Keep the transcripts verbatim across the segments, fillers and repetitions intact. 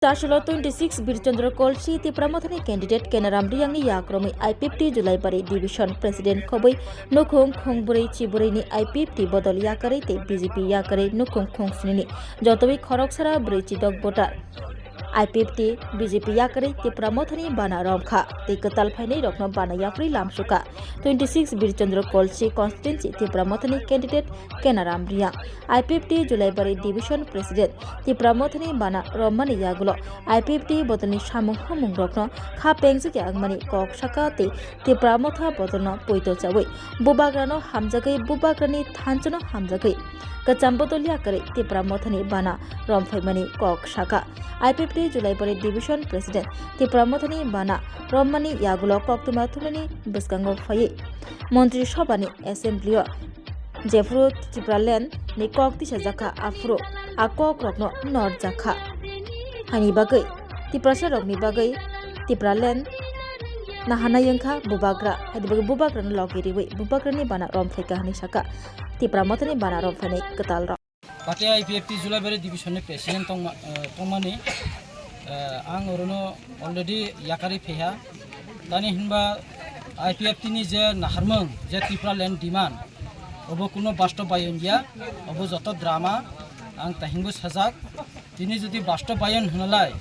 Tasolo twenty six Birchandra Kolsi Tipra Mothani candidate Kenaram Riyangni yakromwi I P F T Julaibari Division President khobwi nukhung khungbwrwi chibrwini I P F T bodol yakarwi tei B J P yakarwi nukhung khungsnini jotobwi khoroksara brwi chidok voter. I P F T, B J P yakarwi Tipra Mothani bana romkha tei kwtal phainai rokno bana yapri lamsuka. Twenty six Birchandra Kolsi constituency Tipra Mothani candidate Kenaram Riyang, I P F T Julaibari Division President, Tipra Mothani bana rommani yagulo I P F T bodolni samung humung rokno kha pengjak ya wngmani kok saka tei Tipra Motha bodolno poito chawi bubagrano hamjagwi bubagrani thanchano hamjagwi kwcham bodol yakarwi Tipra Mothani bana romphaimani kok saka. I P F T Julaibari Division President Tipra Mothani bana rommani yagulo koktwma thumnani bwskango phaiwi Montri Sobhani Assembly o jephuru Tipraland ni kok tisajakha, aphuru a kok rokno norjakha. Haini bagwi Tiprasa rokni bagwi Tipraland nahanai wngkha bubagra, haini bagwi bubagrano logi riwi bubagrani bana rom phaikha hwnwi saka. Tipra Mothani bana rom phainai kwtal rok. Pate I P F T Julaibari Division ni President tongma-, eh, tongmani, eh, ang orono already yakari pheha. Tani hinba I P F T ni je naharmung, je Tipraland demand, obo kuno bastobayon ya, obo joto drama, ang tahingbo sajak. Tini jodi bastobayon hwnalai,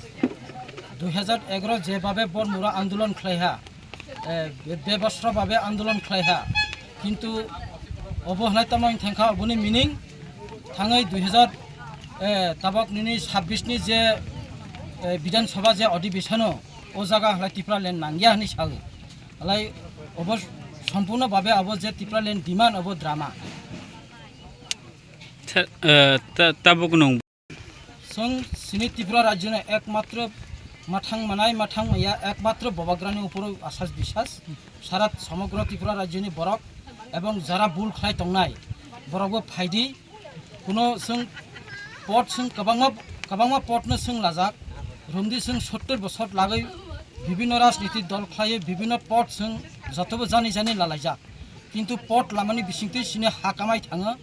dui hajar egaro jebabe Bormura andolon khlaiha, eh, be-, bebosra babe andolon khlaiha, kintu obo hwnai tamo wng thangkha, oboni meaning thangwi dui hajar, eh, tabok nini sabbish ni je, eh, Bidhan Sabha je odibeshono, o jaga hwnai Tipraland nangya hwnwi sawi. Alai obo sompurno babe abo je Tipraland demand obo drama. Tha-, eh, ta-, tabuk nung. Chwng chini Tripura rajyoni ekmatro mathang manai, mathang maya, ekmatro bobagrani uporo asas bisas. Sara somogro Tripura rajyoni borok ebong jara bul khlai tongnai borokbo phaidi. Kuno chwng pot chwng kwbangma, kwbangma potno chwng lajak. Rumdi chwng sottor bosor lagwi bibinno rajniti dol khlaiwi bibinno pot chwng jotobo jani jani lalaijak. Kintu pot lamani bisingtwi chini ha kamai thango.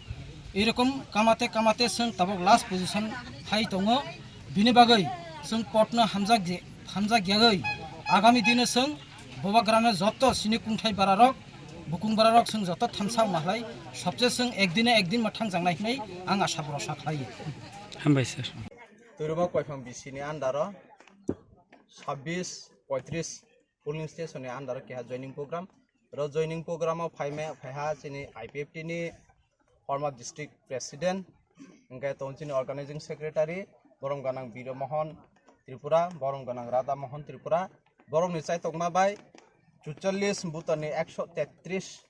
Erokom kamate kamate chwng tabok last position phai tongo. Bini bagwi chwng potno hamjak je, hamjak yagwi agami dino chwng bobagrano joto chini kungthai bararok, bukung bararok chwng joto thamsa wngma khlai, sobse chwng ekdine ekdin mwthang jangnai hwnwi ang asa borosa khlai. Hambai sir. Twiruma Koiphang B C ni under o sabbish poitris polling station ni under o keha joining program. Ro joining program o phaima, phaiha chini I P F T ni former district president, hingke tong chini organizing secretary, borom ganang Biro Mohon Tripura, borom ganang Radha Mohon Tripura, borok ni chaitokma bai chuchallis buta ni ekso tetris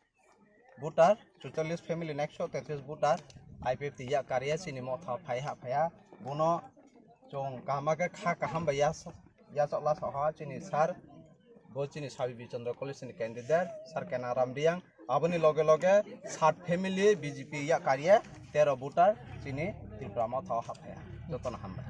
voter, chuchallis family ni ekso tetris voter, I P F T ya kariya chini motha phaiha phaiha, bono chwng kaham khe kha kaham bai yas-, yachok la soha chini sir, bo chini Sabi Bichandra College ni candidate, sir Kena Ramriyang, aboni loge loge sat family B J P ya kariya, tero voter chini Tripura motha o haphaiya, jotono hambai.